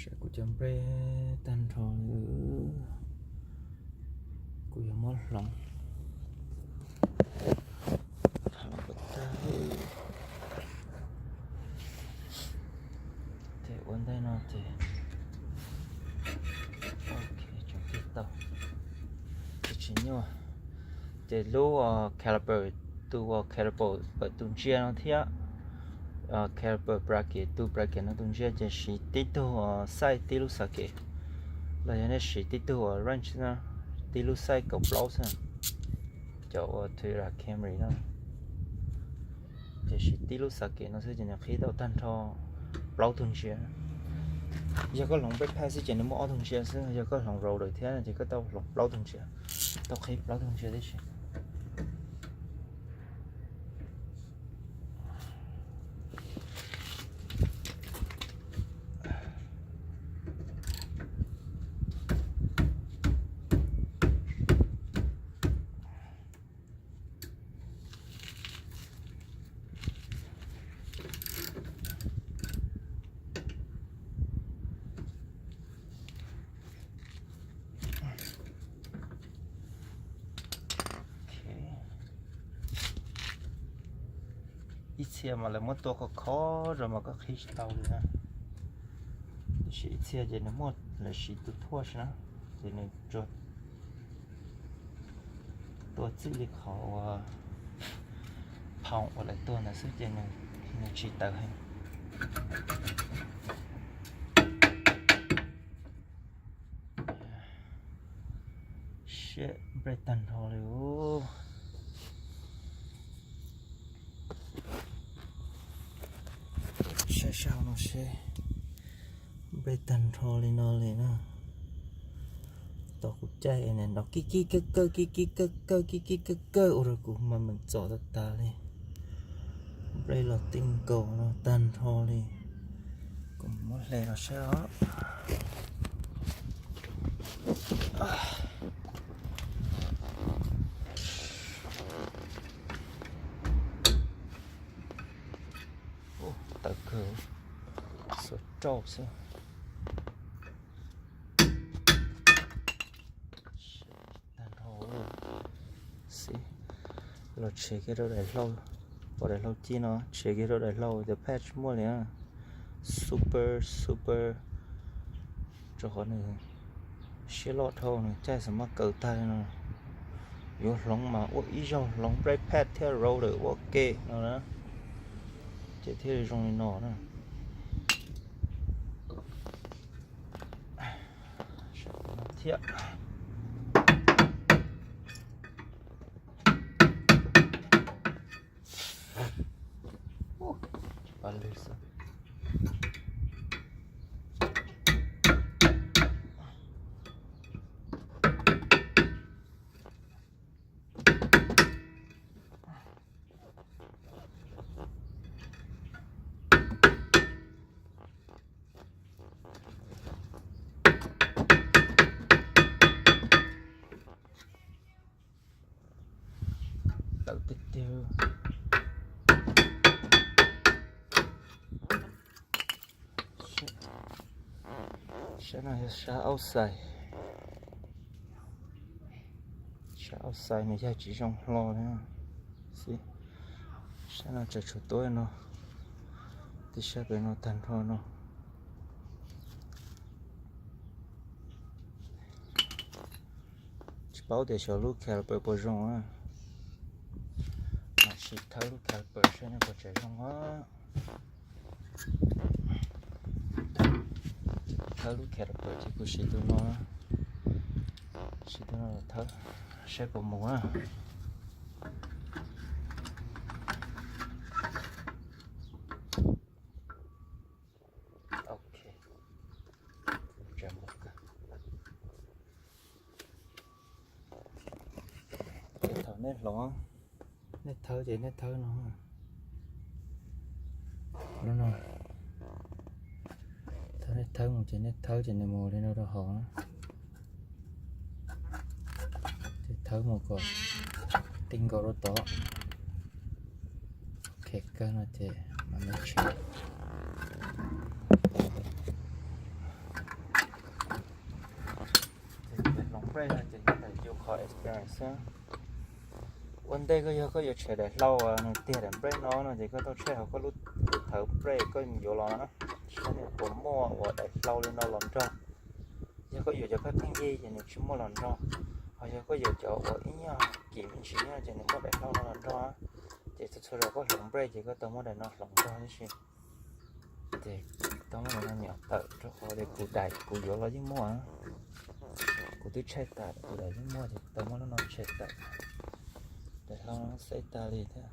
Saib kuv cov brake tag nrho li, kuv yuav muab hloov. Ces ua ntej no ces, ok, tseem tig tau, tsis nyuaj. Ces lub caliper, tus caliper tus ntsia no thiab caliper bracket, tus bracket no tus ntsia ces siv tib tug xaij tib lub socket, los yog nej siv tib tug wrench, tib lub xaij kaum plaub xwb. Cov uas Toyota Camry no ces siv tib lub socket no xwb ces nws qhib tau tag nrho plaub tug ntsia. Yog koj hloov brake pad xwb ces nws muaj ob tug ntsia xwb, yog koj hloov roller thiab ces koj tau hloov plaub tug ntsia, tau qhib plaub tug ntsia tib si. Ib txhia mas lawv muab tua khov khov rau mas koj qhib tsis tau li na. Tiam sis ib txhia ces nws muaj lawv siv tus thuaj si na, ces nws tua txij li qhov uas phaum uas lawv tua ntawd xwb ces nws tsis tawv heev. Siab brake tag nrho li. Saib sab hauv no seb, brake tag nrho li no li na. Tos kuv caij es nws nrov kib kib kawg kawg kib kib kawg kawg kib kib kawg kawg ua rau kuv mas meem txom tag tas li. Brake los tib nkaus no tag nrho li. Kuv muab hle los saib os. Tawv kawg, xuas rauj xwb. Tag nrho xwb. Los tshev kiag rau daim hlau, pom daim hlau ci no, tshev kiag rau daim hlau cov patch muaj li na. Super super, rau qhov nws siab loj dhau, nws caij xam mab kaws tag li no. Yuav hloov mas ua ib zaug hloov brake pad thiab roller ua ke no na, ces thiaj li zoo li no na. Thiab pa lwg xwb. Tawv tiag tiag. Sab no yog sab outside. Sab outside nws yog tsis zoo hlo li xwb. Sab no tseem tshuav tuab no, tib sab pem no tag nrho no. Tsis paub tias xyov lub caliper puas zoo na. Mam sim thawb lub caliper saib nws puas tseem zoo na. Thawb lub caliper ces kuv siv tus no, siv tus no thawb saib puas mus na. Ok, thaum nej hloov, nej thawb ces nej thawb no, no, thaum nej thawb mus ces nej thawb ces nws mus li no rau hauv na. Ces thawb mus kom ti nkaus rau tod. Ok, kawg no ces mam li tshev. Ces yog daim yus qhov experience xwb. Ua ntej koj yog koj yuav tshem daim hlau uas nws tiag daim brake no no ces koj tau check hauv koj lub thawv brake koj yuav los no, saib nws puas muaj uas daim hlau li no los nrog. Yog koj yuav cov pheej pheej yig ces nws tsis muaj los nrog, ho yog koj yuav cov uas ib nyuag kim me ntsis no ces nws muaj daim hlau no los nrog. Ces txhua txhua zaus koj hloov brake ces koj tau muab daim no hloov nrog tib si. Ces tau muab daim no nyom tawm rau qhov tias kuv daim kuv yuav los yeej muaj. Kuv twb tshem tas kuv daim yeej muaj ces kuv tau muab lub no tshem tawm. Daim hlau no xeb tas li thiab.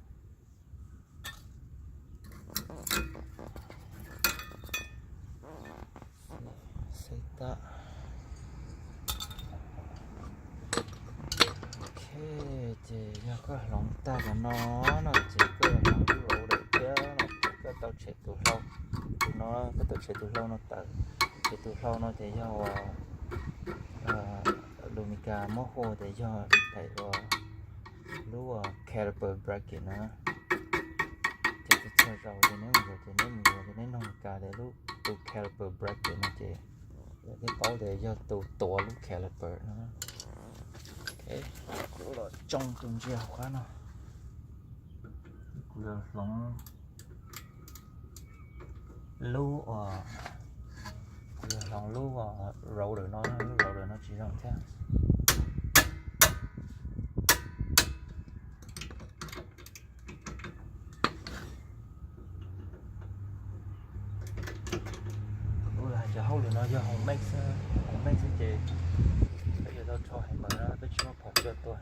Xeb tas. Ok, ces yog koj hloov tag cov no no ces koj yuav hloov lub roller thiab no ces koj tau tshem tus hlau. Tus no koj tau tshem tus hlau no tawm. Ces tus hlau no ces yog uas lus Meskas muab hu tias yog daim uas lub caliper bracket no. Ces txhua txhua zaus ces neb mus yuav ces neb mus yuav ces neb nug Meskas tias lub tus caliper bracket no ces lawv thiaj paub tias yog tus tuav lub caliper no. Kuv los tsoo tus ntsia hauv qab no. Kuv yuav hloov lub, kuv yuav hloov lub roller no, lub roller no tsis zoo thiab. Kuv hais cov hauj lwm no yog hauv Max, hauv Max xwb ces peb yuav tau rho hais mas peb tsis muaj pom cua tua.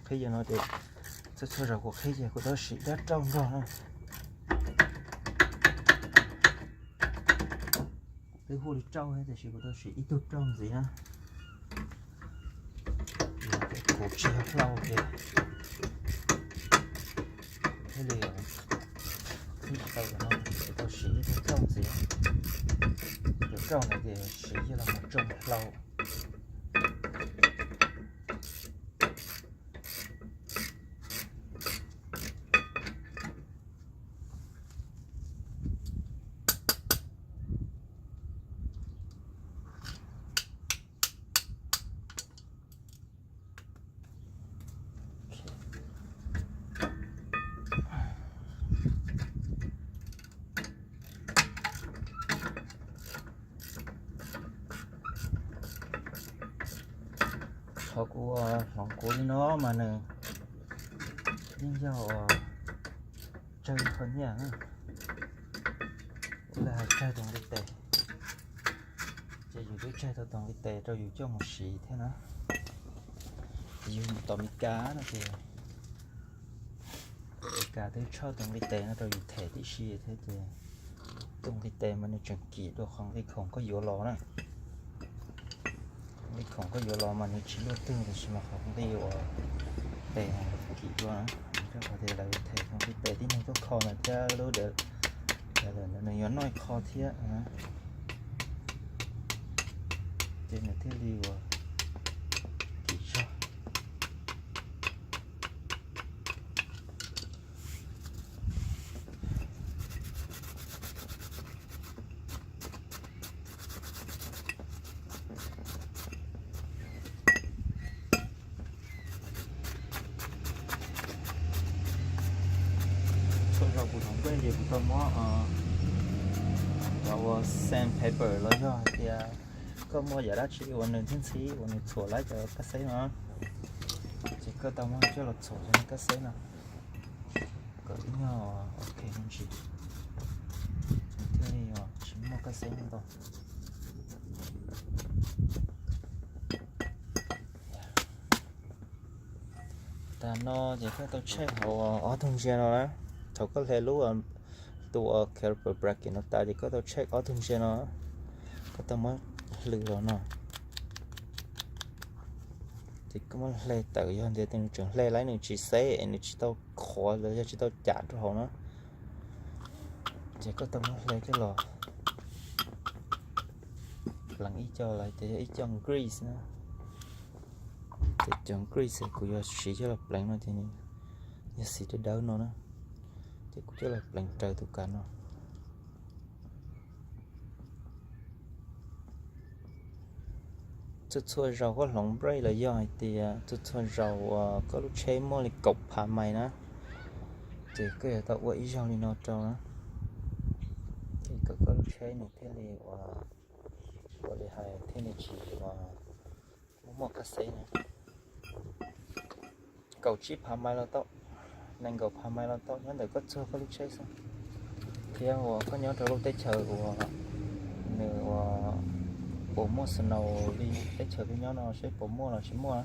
Qhib no ces txhua txhua zaus kuv qhib ces kuv tau siv dab rauj nrog na. Twb hu li rauj thiab tiam sis kuv tau siv ib tug rauj ntxiv na. Kuv tsis yog hlau ces thiaj li qhib tsis tau no, kuv tau siv ib tug rauj ntxiv. Tus rauj no ces siv coj los mus tsoo hlau. Qhov kuv hloov kuv li no mas nws yeej yog tsawg qhov nyiaj na. Lawv hais tsawg tus nqi tes, ces yus twb tsawg tau tus nqi tes rau yus coj mus siv thiab na. Ces yus mus tom Meskas no ces Meskas twb tshaj tus nqi tes no rau yus them tib si thiab ces tus nqi tes mas nws tseem kim dua qhov nqi khoom koj yuav los na. Nqi khoom koj yuav los mas nws tsis luaj twg tiam sis mas qhov nqi uas tes kim dua na, rau qhov tias lawv them tus nqi tes tib neeg tuaj kho ntawd thiab lub, nws yuav noj ib qho thiab. Ces nws thiaj li uas kim zog. Txhua zaus kuv hloov nplej ces kuv tau muab cov uas sandpaper los yog hais tias koj muaj yam dab tsi uas nws ntxhib ntxhib uas nws txhuam lawv cov kab xeb no, ces koj tau muab coj los txhuam cov kab xeb no kom ib nyuag ok me ntsis, nws thiaj li tsis muaj kab xeb ntau. Tas no ces koj tau check hauv ob tug ntsia no na. Thaum koj hle lub tus caliper bracket no tas ces koj tau check ob tug ntsia no, koj tau muab hlwv los no. Ces koj muab hle tawm, yog tias nws tseem hle lawm nws tsis xeb es nws tsis tau qhuav los yog tsis tau cam rau hauv na, ces koj tau muab hle coj los pleev ib co los tias yog ib co grease na. Ces cov grease kuv yuav siv coj los pleev no ces yog xim dawb dawb no na, ces kuv coj los pleev raws tus kav no. Txhua txhua zaus koj hloov brake los yog hais tias txhua txhua zaus uas koj lub tsheb muaj li kaum phav mais na, ces koj yuav tau ua ib zaug li no rau na, ces kom koj lub tsheb nws thiaj li ua, ua li hais thiaj li tsis ua muaj muaj kab xeb na. Kaum tsib phav mais los tau, nees nkaum phav mais los tau, nyob ntawm koj txuag koj lub tsheb xwb. Thiab uas koj nyob rau lub teb chaws uas nws uas puas muaj snow li teb chaws peb nyob no seb puas muaj los tsis muaj.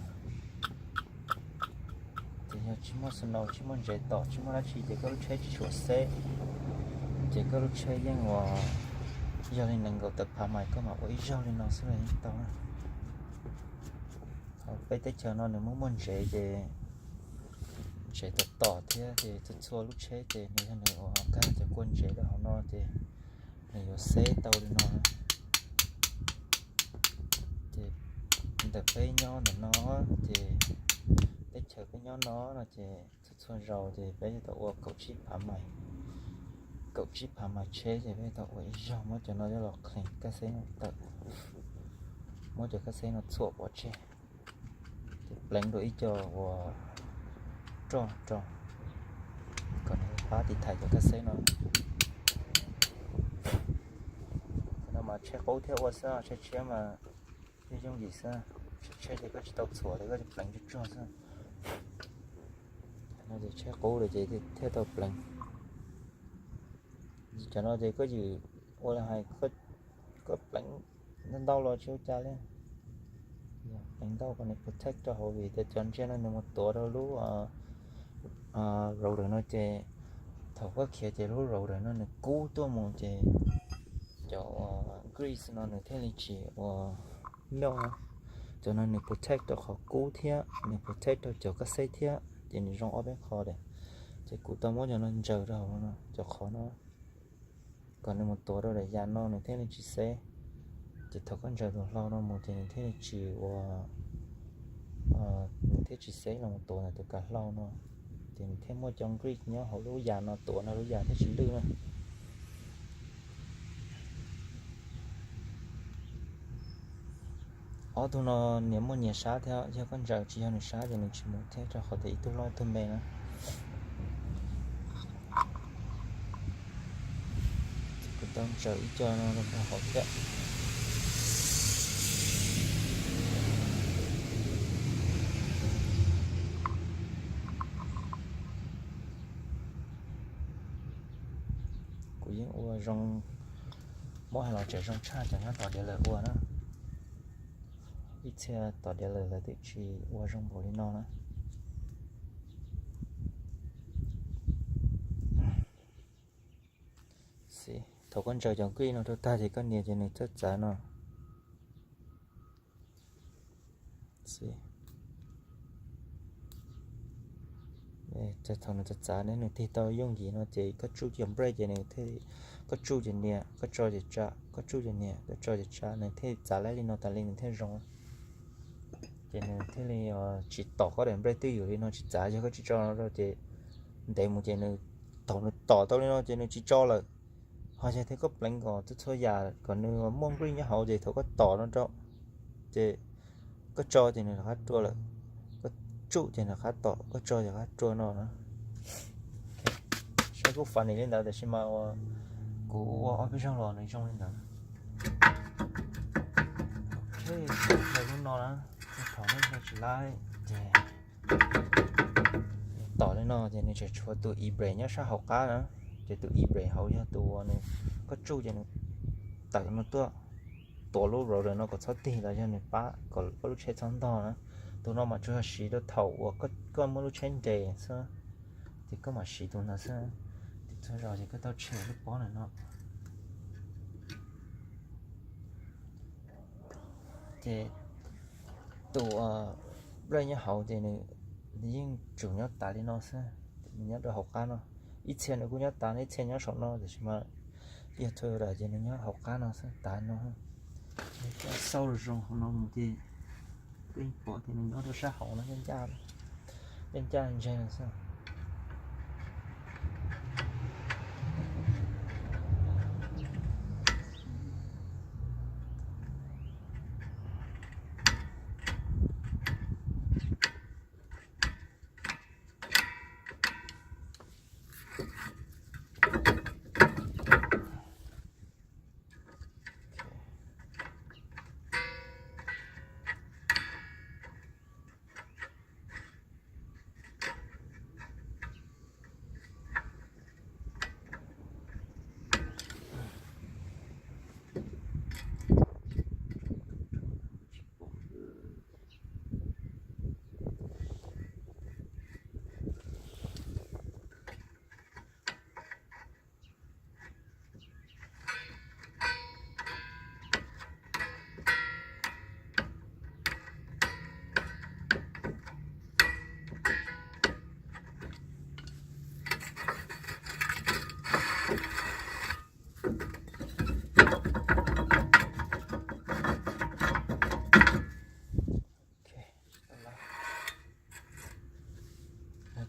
Ces yog tsis muaj snow, tsis muaj ntsev tom, tsis muaj dab tsi ces koj lub tsheb tsis tshua xeb, ces koj lub tsheb yeej uas yog li nees nkaum tawm phav mais koj mam ua ib zaug li no xwb los yeej tau na. Ho peb teb chaws no nws muaj muaj ntsev ces ntsev tom tom thiab ces txhua txhua lub tsheb ces nws yog nws uas kag cov kua ntsev rau hauv no ces nws yuav xeb tau li no. Ces ntawm peb nyob ntawm no ces teb chaws peb nyob no no ces txhua txhua zaus ces peb yuav tau ua kaum tsib phav mais, kaum tsib phav mais tsheb ces peb yuav tau ua ib zaug muab cov no coj los clean kab xeb no tawm, muab cov kab xeb no txhuam pov tseg, ces pleev dua ib co uas roj rau kom nws pab tiv thaiv cov kab xeb no. Qhov no mas tsheb qub thiab ua xwb, tsheb tshiab mas yeej yooj yim xwb, tsheb tshiab ces koj tsis tau txhuam li, koj tsis pleev tsuag tsuag xwb. No ces tsheb qub lawm ces thiaj tau pleev. Cov no ces koj ywm ua li hais koj pleev ntau los tsis ua cas li. Pleev ntau kom nws protect rau hauv vim tias cov ntsia no nws mus tuav rau lub rotor no ces thaum koj khiav ces lub rotor no nws kub tuaj mus ces cov grease no nws thiaj li tsis ua melt. Cov no nws protect rau qhov kub thiab nws protect rau cov kab xeb thiab ces nws zoo ob peb qho lawm. Ces kuv tau muab cov no ntsaws rau hauv no, cov qhov no kom nws mus tuav rau daim yam no nws thiaj li tsis xeb. Ces thaum koj ntsaws tus hlau no mus ces nws thiaj li tsis ua, nws thiaj tsis xeb los mus tuav ntawm tus kav hlau no, ces nws thiaj muaj cov grease nyob hauv lub yam no tuav no lub yam thiaj tsis lwj na. Ob tug no nyias muaj nyias sab thiab, yog koj ntsaws tsis yog nws sab ces nws tsis mus thiab rau qhov tias ib tug loj ib tug me na. Kuv tau ntsaws ib co no rau hauv thiab. Kuv yeej ua zoo, muab hais los tseem zoo tshaj cov nyob tom diav lawm ua na. Ib txhia tom diav lawm lawv twb tsis ua zoo npaum li no na. Thaum koj ntsaws cov grease no rau tag ces koj nias ces nws txawj txav no. Thaum nws txav txav ne nws tig tau yooj yim no ces koj tsuj cov brake ces nws thiaj, koj tsuj ces nias, koj tso ces tsa, koj tsuj ces nias, koj tso ces tsa, nws thiaj txav laib li no tas li nws thiaj zoo. Ces nws thiaj li tsis tom koj daim brake twj ywm li no tsis txav, yog koj tsis tso no rau ces ntev mus ces nws, thaum nws tom tau li no ces nws tsis tso lawm. Ho yog tias koj pleev kom txhua txhua yam kom nws muaj grease nyob hauv ces thaum koj tom no rau ces koj tso ces nws rov qab rua lawm, koj tsuj ces nws rov qab tom, koj tso ces rov qab rua no na. Saib kuj funny li ntawd tiam sis mas kuv ua ob peb zaug los nws zoo li ntawd. Hle lub no na, thov nej hle tsis laib ces tom li no ces nws tseem tshuav tus e-brake nyob sab hauv qab na, ces tus e-brake hauv yog tus uas nws, koj tsuj ces nws tawm no tuaj tuav lub rotor no kom txhob tig los yog nws pab kom koj lub tsheb txhob ntog na. Tus no mas tsuas yog siv rau thaum uas koj muab lub tsheb nres xwb, ces koj mam siv tus no xwb. Ces txhua zaus ces koj tau tshem lub pob ntawm no. Ces tus nplej nyob hauv ces nws yeej tsuas nyob tas li no xwb, nws nyob rau hauv qab no. Ib txhia nws kuj nyob tas, ib txhia nyob saum no, tiam sis mas yog Toyota ces nws nyob hauv qab no xwb, tas no. Coj xauj zoo hauv no mus ces koj yeej pom tias nws nyob rau sab hauv no, ncaj ncaj, ncaj ncaj ntseg no xwb.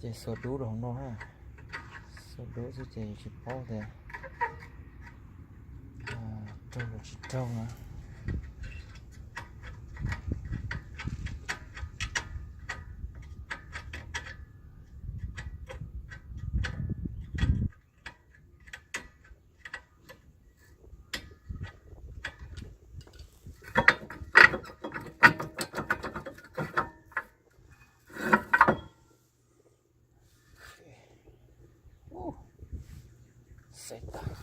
Ces xuas dub rau hauv no, xuas dub xwb ces tsis paub tias raug los tsis raug na. Xaiv tas.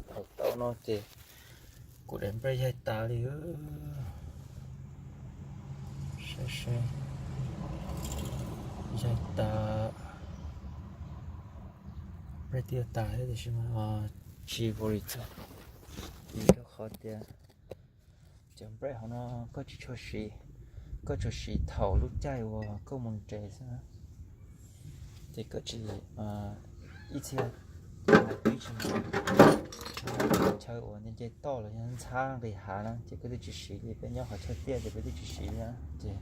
Thaum tau no ces kuv daim brake yaig tas li. Saib seb, yaig tas, brake twb yuav tas thiab tiam sis mas tsis worry txog, vim rau qhov tias cov brake hauv no koj tsis tshua siv, koj tsuas siv thaum lub caij uas koj mus nres xwb na. Ces koj tsis, ib txhia twb tsis, chaw uas nce nce toj los yog ntxhab nqis hav na ces koj twb tsis siv li, peb nyob qhov chaw tiaj ces peb twb tsis siv li na. Ces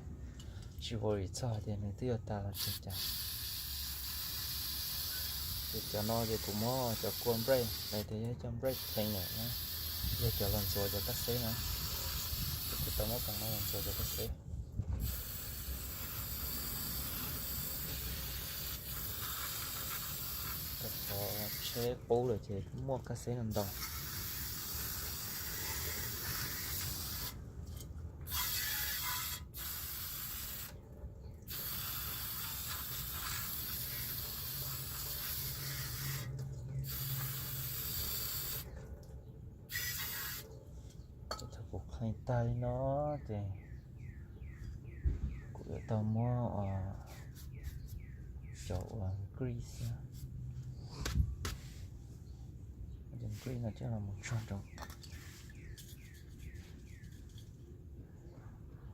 tsis worry txog tias nws twb yuav tas los tsis tas. Ces cov no ces kuv muab cov kua brake los tias yog cov brake cleaner na, yog cov los ntxuav cov kab xeb na. Ces kuv tau muab cov no los ntxuav cov kab xeb. Rau qhov tsheb qub lawm ces muaj kab xeb no ntau. Thaum kuv qhee tag li no ces kuv yuav tau muab cov uas grease, cov grease no coj los mus tsuag rau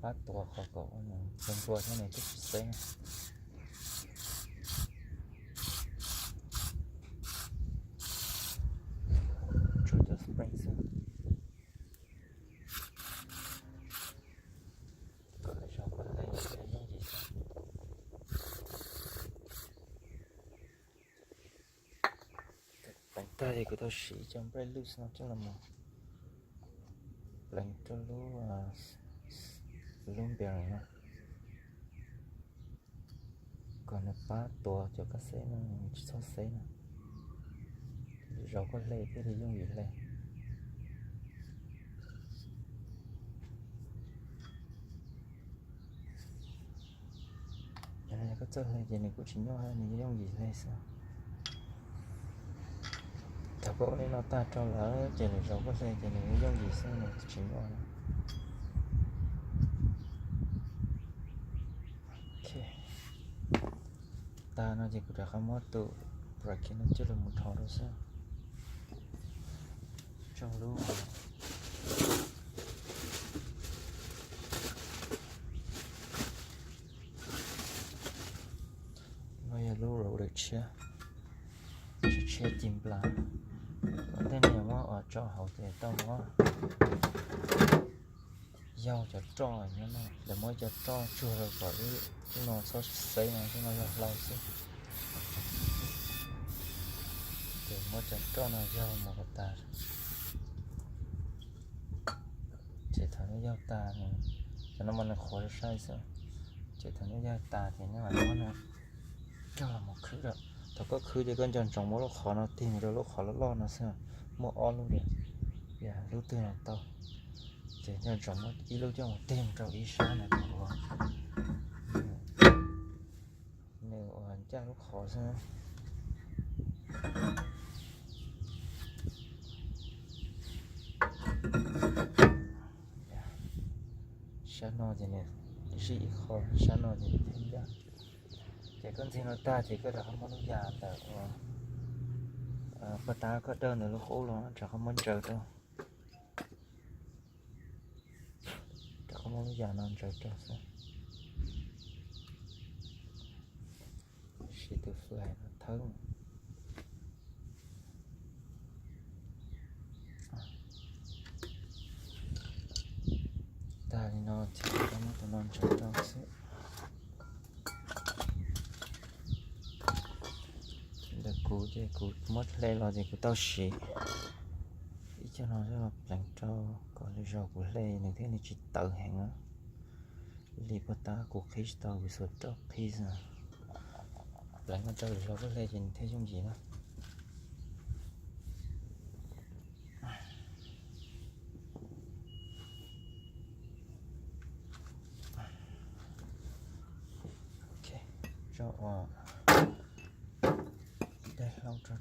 pab tuav qhov kom nws nplua thiab nws thiaj tsis xeb na. Tsuag cov spring xwb. Kom lawv zog kom lawv yooj yim xwb. Pleev tag ces kuv tau siv cov brake loose no coj los mus pleev rau lub, lub bearing no, kom nws pab tuav cov kab xeb no tsis txhob xeb na. Zov koj hle thiaj li yooj yim hle. Yog no yog koj txawj hle ces nws kuj tsis nyuaj, nws yooj yim hle xwb. Thaum Pom li no tag rau lawm ces lwm zaus koj hle ces nws yooj yim xwb, nws tsis nyuaj. Tag no ces kuv rov qab muab tus bracket no coj los mus dhos rau xwb. Tso lub no yog lub rotor tshiab, tshiab ci nplas. Ua ntej no yog muab tso hauv ces tau muab yaug cov roj nyob no, lawv muab cov roj tsuag rau kom lub no txhob xeb no, lub no yog hlau xwb. Ces muab cov roj no yaug mus kom tas. Ces thaum nws yaug tas, cov no mas nws qhuav sai sai xwb. Ces thaum nws yaug tas ces nws mam muab nws coj los mus khwb rau. Thaum koj khwb ces koj nco ntsoov muab lub qhov no tig mus rau lub qhov loj loj no xwb, muaj ob lub diam, yog lub twg los tau. Ces nco ntsoov muab ib lub coj mus tig mus rau ib sab na kom nws ua ncaj lub qhov xwb. Sab no ces nws zij ib qho, sab no ces nws thiaj ncaj. Ces koj ntxig no tag ces koj rov qab muab lub yas ntawm uas paj tab koj dawj ntawm lub qub los rov qab muab ntsaws rau. Rov qab muab lub yas no ntsaws rau xwb. Siv tus flag no thawb. Tag li no ces muab tus no ntsaws rau xwb. Ntawm kuv ces kuv muab hle los ces kuv tau siv ib co no coj los pleev rau kom lwm zaus kuv hle nws thiaj li tsis tawv heev na. Li paj tab kuv qhib tsis tau, kuv xuas rau qhib xwb. Pleev no rau lwm zaus koj hle ces nws thiaj yooj yim na. Tso daim hlau rau,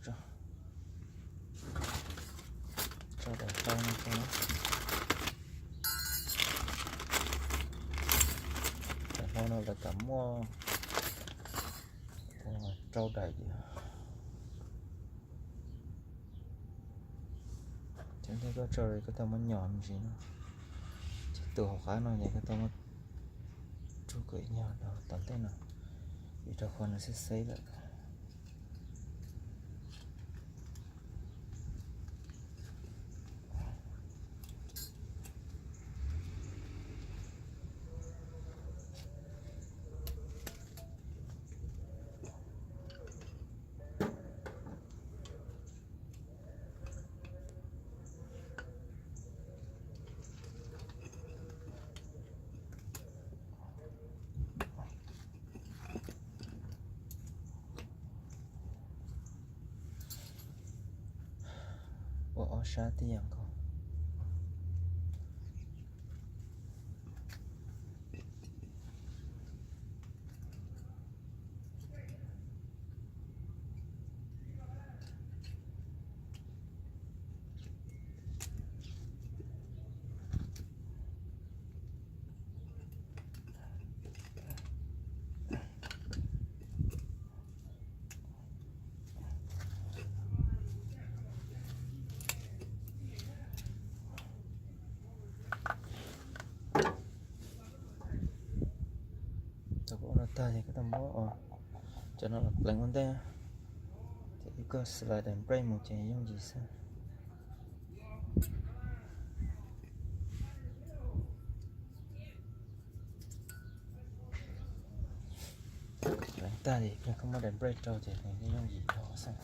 tso daim hlau no rau. Daim hlau no lawv kam muaj rau daim. Ces ntawm koj tso koj tau muab nyom me ntsis no. Ces tus hauv qab no ces koj tau muab rub kom ib nyuag rau tom ntej no, vim rau qhov nws xeb xeb lawm. Ua ob sab tib yam nkaus. Thaum koj ua no tag ces koj tau muab cov no los pleev ua ntej, ces koj slide daim brake mus ces yooj yim xwb. Pleev tag ces koj muab daim brake rau ces nws yooj yim dhau xwb.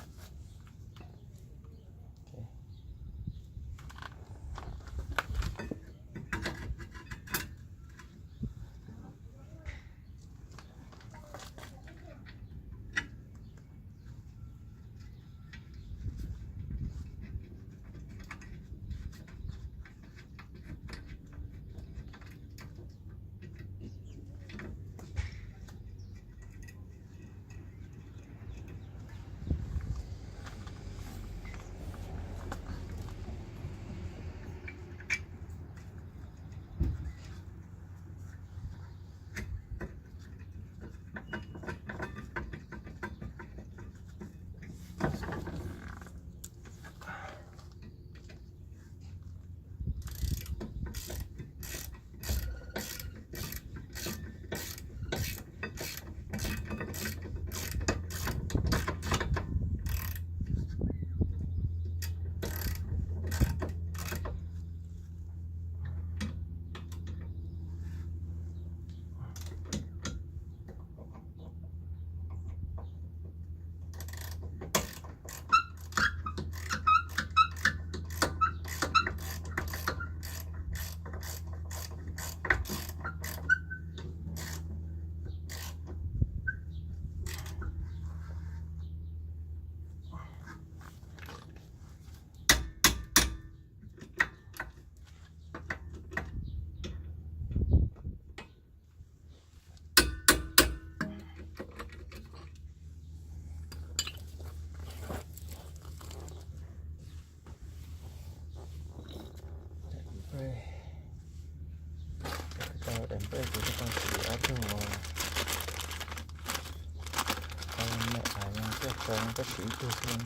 Tab sis ib tug xwb,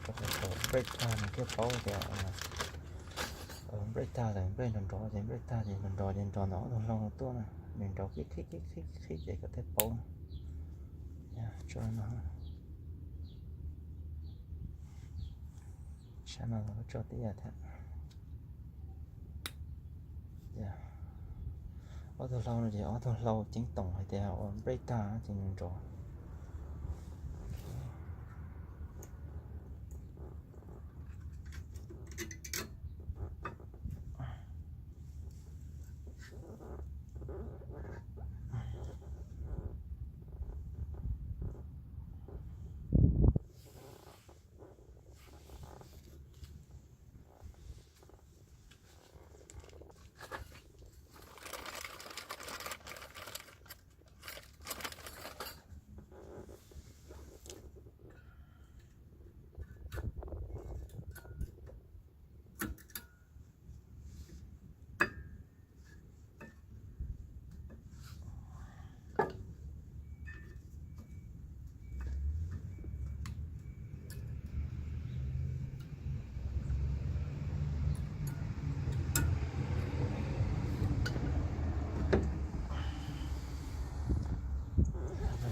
rau qhov brake tag nws thiaj paub tias brake tag lawm, brake nrov nrov ces brake tag ces nrov nrov ces nrov ntawm ob tug hlau no tuaj na, nws nrov qhib qhib qhib qhib qhib ces koj thiaj paub. Tso no, sab no los tso tib yam thiab. Ob tug hlau no ces ob tug hlau ceeb toom hais tias ua brake tag ces nws nrov.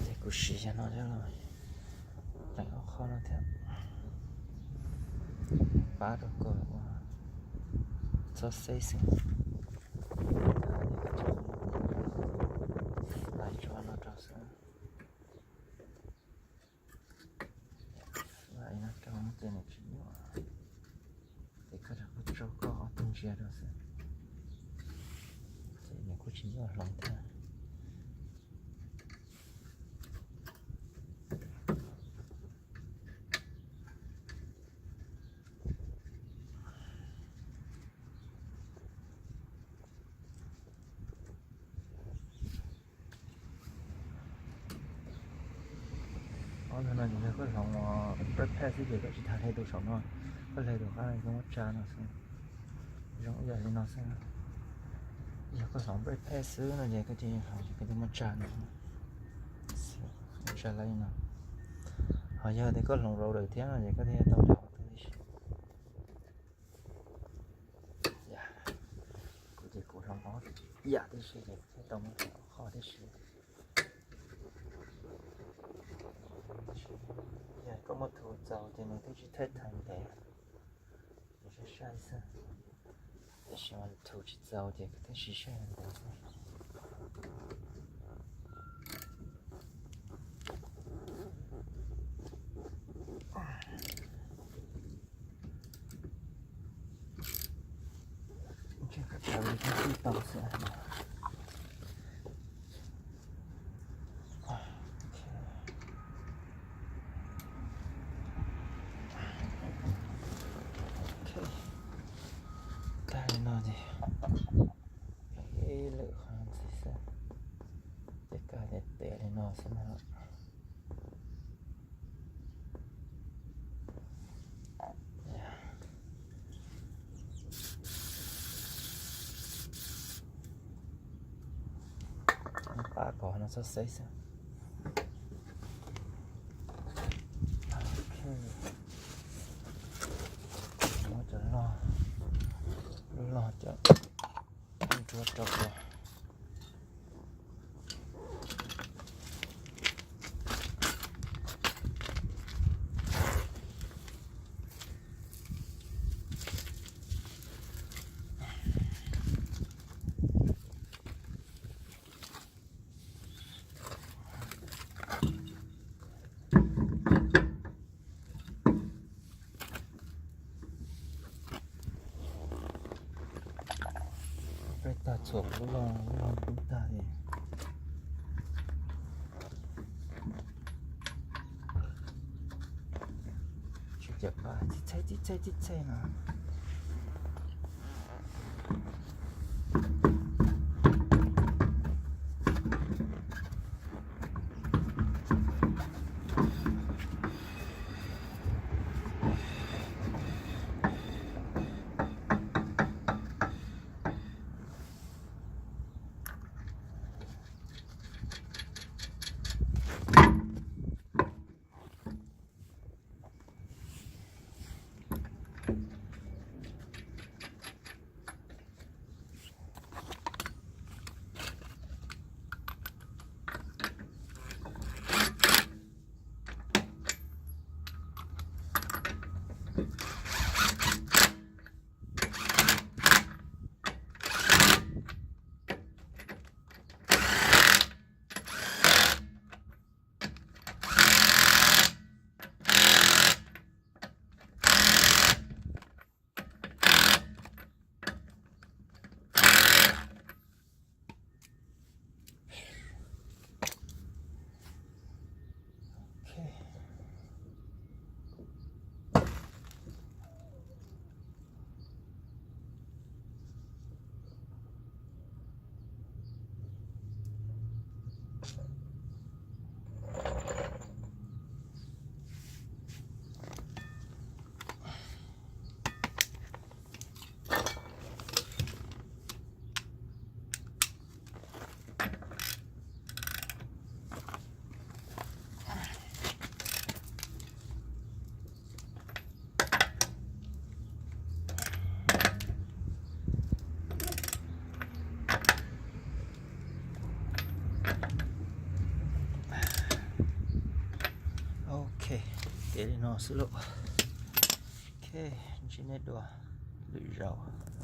Ces kuv siv cov no thiab los, leem ob qho no thiab, pab rau kom ua txhob xeb xwb. Lais tso no rau xwb. Lais no rau ces nws tsis nyuaj, ces koj rau koj tso koj ob tug ntsia rau xwb, ces nws kuj tsis nyuaj hloov thiab. Ob tug no ces yog koj hloov brake pad xwb ces koj tsis tas hle tus saum no, koj hle tus qab no koj muab tsa no xwb. Zoo ib yam li no xwb. Yog koj hloov brake pad xwb no ces koj cia li hloov ces koj cia li muab tsa no, muab tsa li no. Ho yog tias koj hloov rotor thiab no ces koj thiaj tau hle ob tug tib si. Kuv ces kuv hloov ob yam tib si ces kuv thiaj tau muab hloov ob qho tib si. Yog koj muab thu txaus ces nws twb tsis thawj thaiv ntev, nws sai sai xwb. Tab sis mas thu tsis txaus ces koj thiaj siv sai ntev xwb. Ntshe koj tau li koj tib tau xwb. Tag li no ces ib lwm qhov ntxiv xwb, ces koj hais tias tiav li no xwb na. Pab kom no txhob xeb xwb. Muab cov log, log cov nruab rau ua. Peb tag txhuam lub log, lub log kub tag li. Tsis cawm pa, tib txhej tib txhej tib txhej no. ev li no xwb lauj. Ok, ntsib nej dua lwm zaus.